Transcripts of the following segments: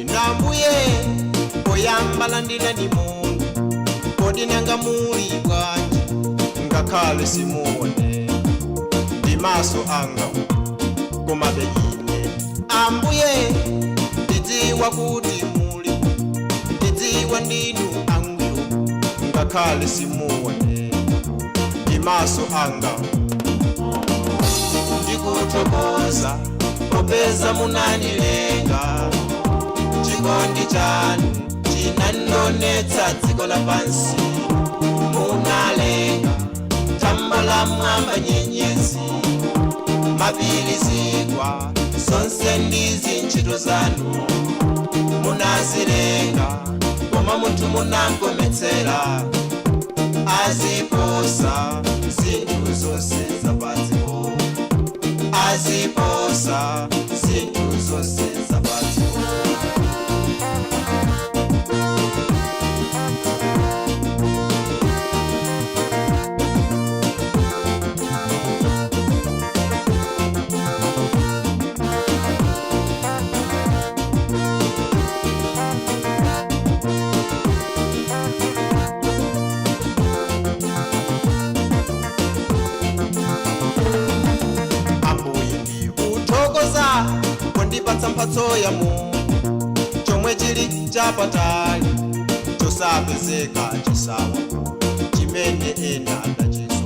Inu Ambuye poyamba landilani munthu, kodi nanga muli bwanji? Ngakhale simuoneka ndi maso anga, komabe ine Ambuye ndidziwa kuti muli, ndidziwa ndinu angwiro, ngakhale simuoneka ndi maso anga. Ndikuthokoza popeza munandilenga, chikondi chanu chinandonetsa dziko lapansi. Munalenga thambo la mwamba, nyenyezi, mapiri, zigwa, zonse ndizi ntchito zanu. Munazilenga, koma munthu munankometsera, aziposa zinthu zonse zapadziko, aziposa zinthu zonse zapadziko. Ambuye, ndikuthokoza kundipatsa mphatso ya munthu, chomwe chili chapatali, chosapezeka chisawa, chimene ena adachiso.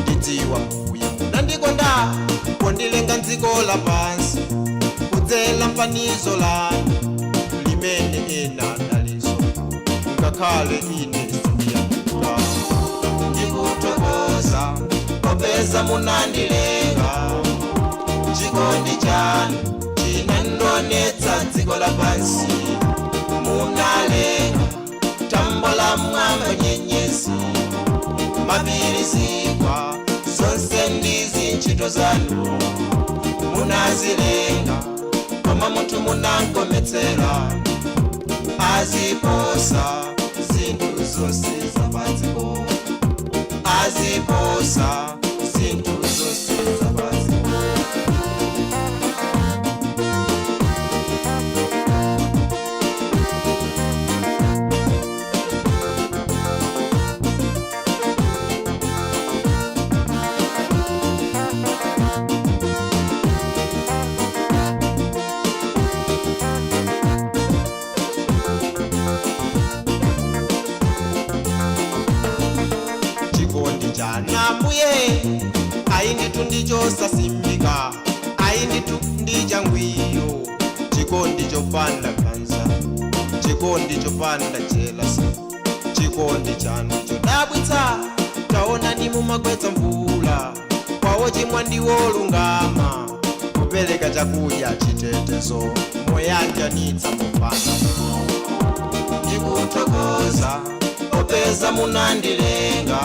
Ndidziwa Mbuye munandikonda pondilenga mdziko lapansi, kudzera mfanizo lanu limene ena adaliso, ngakhale ine sindiyamika. Ndikuthokoza popeza munandilenga, chikondi chanu chinandonetsa dziko lapansi. Munalenga thambo la mwamba, nyenyezi, mapiri, zigwa, zonse ndizi ntchito zanu. Munazilenga, koma munthu munankometsera, aziposa zinthu zonse zapadziko, aziposa zinthu zonse zapadziko. Chikondi chanu Ambuye ayi ndithu ndichosasimbika, ayi ndithu ndichangwiyo, chikondi chopanda khanza, chikondi chopanda jealousy, chikondi chanu chodabwitsa. Taonani mumagwetsa mvula kwawo chimwa ndiwolungama, kupereka chakudya, chitetezo, moyanjanitsa mopanda. Ndikuthokoza popeza munandilenga,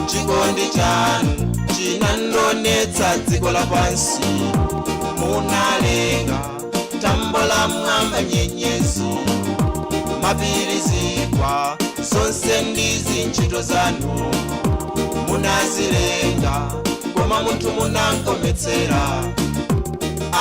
chikondi chanu chinandonetsa dziko lapansi. Munalenga thambo la mwamba, nyenyezi, mapiri, zigwa, zonse ndizi ntchito zanu. Munazilenga, koma munthu munankometsera,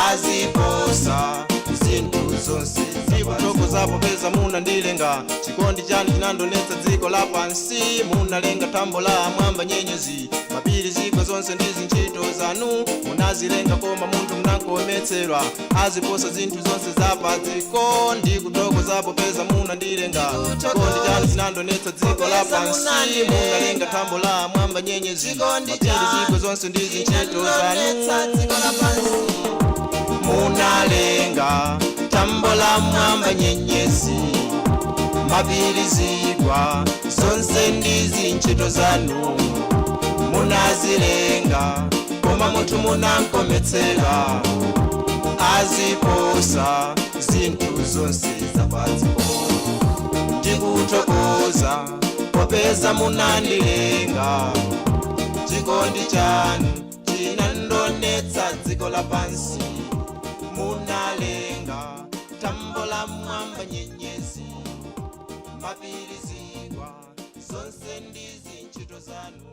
aziposa zinthu zonse. Ndikuthokoza popeza munandilenga, chikondi chanu chinandonetsa dziko lapansi. Munalenga thambo la mwamba, nyenyezi, mapiri, zigwa, zonse ndizi ntchito zanu. Munazilenga, koma munthu munankometserwa, aziposa zinthu zonse zapadziko. Ndikuthokoza popeza munandilenga, chikondi chanu chinandonetsa dziko lapansi. Munalenga thambo la mwamba, nyenyezi, mapiri, zigwa, zonse ndizi ntchito zanu. Munalenga thambo la mwamba, nyenyezi, mapiri, zigwa, zonse ndizi ntchito zanu. Munazilenga, koma munthu munankometsera, aziposa zinthu zonse zapadziko. Ndikuthokoza popeza munandilenga, chikondi chanu chinandonetsa dziko lapansi. Munalenga thambo la mwamba, nyenyezi, mapiri, zigwa, zonse ndizi ntchito zanu.